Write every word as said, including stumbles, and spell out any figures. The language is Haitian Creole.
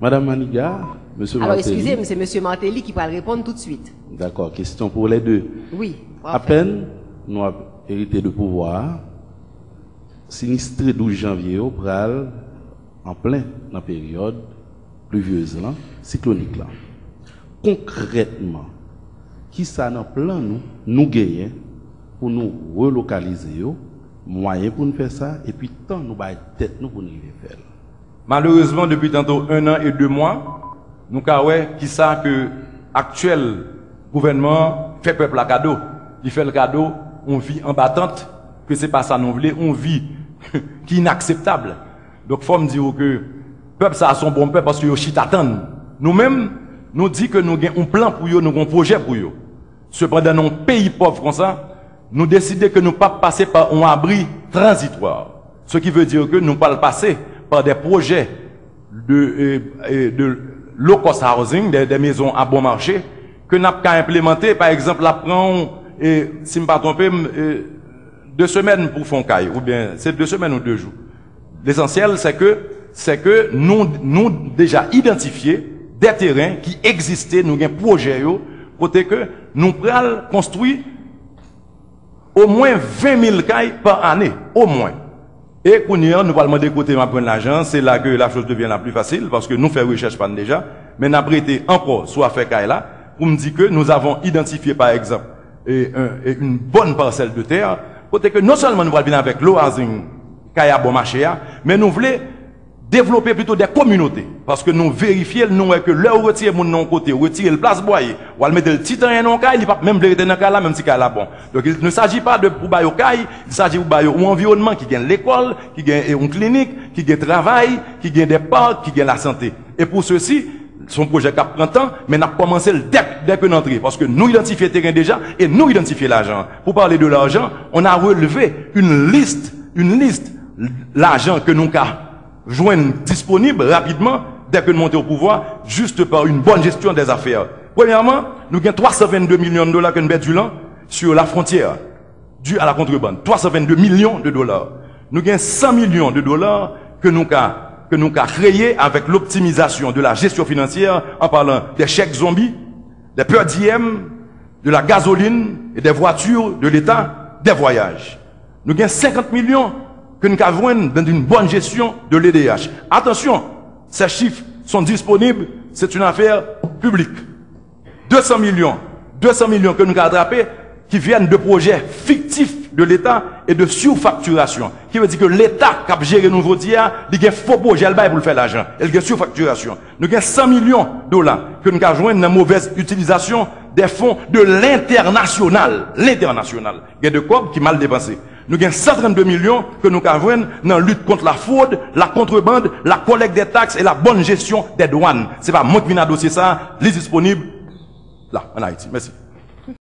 Madanm Manigat, Mesye Martelly. Alò, eskize m, se Mesye Martelly ki pral reponn toutswit. Dakò, kesyon pou lè de. Wi, pafè. Apèn nou ap erite de pouvwa a, sinistre douz janvye yo pral an plen nan peryòd plivyez lan, siklonik lan. Konkrètman, kisa nan plan nou, nou genyen pou nou relokalize yo, mwayen pou n fè sa, epi tan nou bay tèt nou pou n rive fè l? Malerezman, depi tanto en an e de mwa, nou ka wè kisa ke aktyèl gouvènman an fè pèp la kado. Li fè l kado yon vi anba tant, ke se pa sa nou vle, yon vi ki inakseptab. Donk, fò m di w ke pèp sa a se yon bon pèp paske yo chita tann. Nou menm, nou di ke nou gen yon plan pou yo, nou gen yon pwojè pou yo. Sepandan, nan yon peyi pòv konsa, nou deside ke nou p ap pase pa yon abri tranzitwa. Ce qui veut dire que nou pral pase pa de pwojè de, eh, eh, de low cost housing, de, de mezon a bon mache, ke n ap ka enplemante, pa egzanp, l ap pran w, eh, si m pa twonpe m, eh, de semèn pou fè yon kay, oubyen se de semèn ou de jou. Lesansyèl, se ke, se ke nou, nou deja idantifye de teren ki egziste, nou gen pwojè yo, kote ke nou pral konstwi omwen ven mil kay pa ane, omwen. E kounye a, nou pral mande kote m ap jwenn lajan, se la ke la chose devient la plus facile, paske nou fè rechèch pa n deja, men n ap rete ankò sou afè kay la, pou m di ke nous avons identifié, par exemple, e, un, e, une bonne parcelle de terre, kote ke non sèlman nou pral vin avèk low housing, kay a bon mache a, men nou vle devlope plito de kominote, paske nou verifye l, nou wè ke lè ou retire moun nan yon kote, ou retire l plas Bwaye, ou al mete l Titanyen nan yon kay, li p ap menm vle rete nan kay la, menm si kay la bon. Donk, il ne s'agit pas de pou ba yo kay, il s'agit pou ba yo yon anviwònman ki gen lekòl, ki gen, e, yon klinik, ki gen travay, ki gen de park, ki gen lasante. E pou sesi, se yon pwojè k ap pran tan, men n ap kòmanse l dè, dè ke n antre, paske nou idantifye teren deja e nou idantifye lajan. Pour parler de l'argent, on a relevé une liste, une liste lajan ke nou ka jwenn disponib rapidman dès que nous montons au pouvoir, juste par une bonne gestion des affaires. Premyèman, nou gen twa san vennde milyon de dola ke n pèdi lan sur la frontière, dû à la contrebande. Twa san vennde milyon de dola. Nou gen san milyon de dola ke nou ka, ke nou ka kreye avec l'optimisation de la gestion financière, en parlant des chèques zombies, des per diem, de la gazoline et des voitures de l'État, des voyages. Nou gen senkant milyon ke nou ka jwenn dans une bonne gestion de l'E D H. Attention, ces chiffres sont disponibles, c'est une affaire publique. De san milyon, de san milyon ke nou ka atrape, ki viennent de projets fictifs de l'État et de surfacturation. Ki vle di ke Leta k ap jere nou jodi a, li gen fo pwojè l bay pou l fè lajan. E l gen surfacturation. Nou gen san milyon dola ke nou ka jwenn nan mauvaise utilisation des fonds de l'international. L'international. Gen de kòb ki mal depanse. Nou gen san trannde milyon ke nou ka jwenn nan lit kont la fraude, la contrebande, la collecte des taxes et la bonne gestion des douanes. Se pa mwen ki vin a dosye sa, li disponib la, an Ayiti. Mèsi.